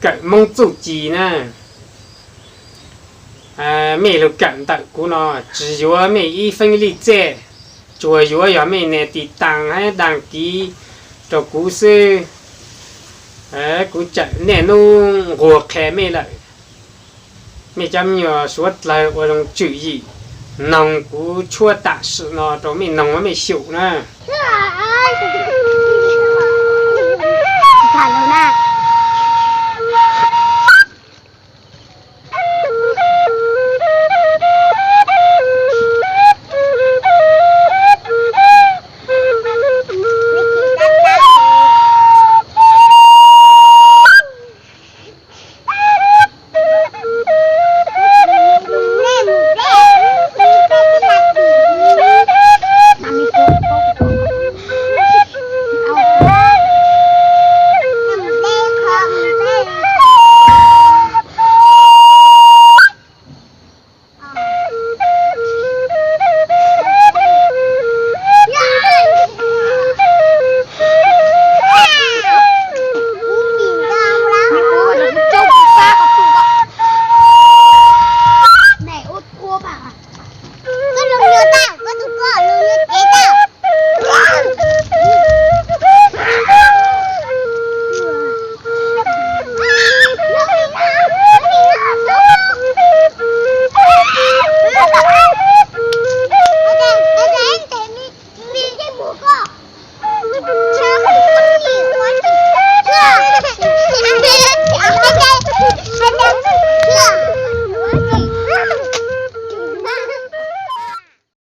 kawm Hmoob txuj ci na. Mej lug kawm ntawm kuv no, tsis yuav mej ib feeb lij txej, tsuas yuav yog mej nias tiv tas hab dag kiv rau kuv xwb. Kuv tsaam niaj nub nquag qha mej lawm, mej cov me nyuam suav dlawg ua zoo tswm yim noog kuv tshuab tam sim no rau mej noog mej xyaum na.